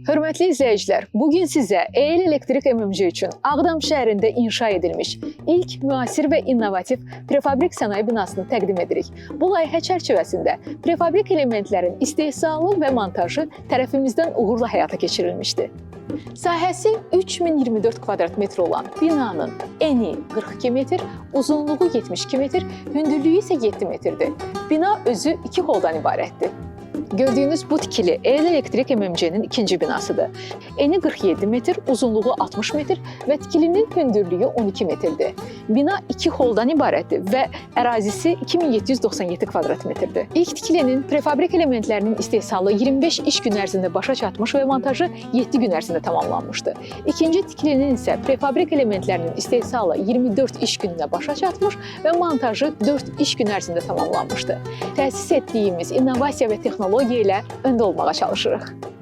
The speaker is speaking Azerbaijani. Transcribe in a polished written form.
Hörmətli izləyicilər, bu gün sizə EL Elektrik MMC üçün Ağdam şəhərində inşa edilmiş ilk müasir və innovativ prefabrik sənaye binasını təqdim edirik. Bu layihə çərçivəsində prefabrik elementlərin istehsalı və montajı tərəfimizdən uğurla həyata keçirilmişdi. Sahəsi 3024 kvadrat metr olan binanın eni 42 metr, uzunluğu 72 metr, hündürlüyü isə 7 metrdir. Bina özü iki holdan ibarətdir. Gördüyünüz bu tikili El Elektrik MMC-nin ikinci binasıdır. Eni 47 metr, uzunluğu 60 metr və tikilinin hündürlüyü 12 metrdir. Bina iki holdan ibarətdir və ərazisi 2797 kvadrat metrdir. İlk tikilinin prefabrik elementlərinin istehsalı 25 iş günü ərzində başa çatmış və montajı 7 gün ərzində tamamlanmışdı. İkinci tikilinin isə prefabrik elementlərinin istehsalı 24 iş gününə başa çatmış və montajı 4 iş günü ərzində tamamlanmışdı. Təsis etdiyimiz innovasiya və texnologiya ilə öndə olmağa çalışırıq.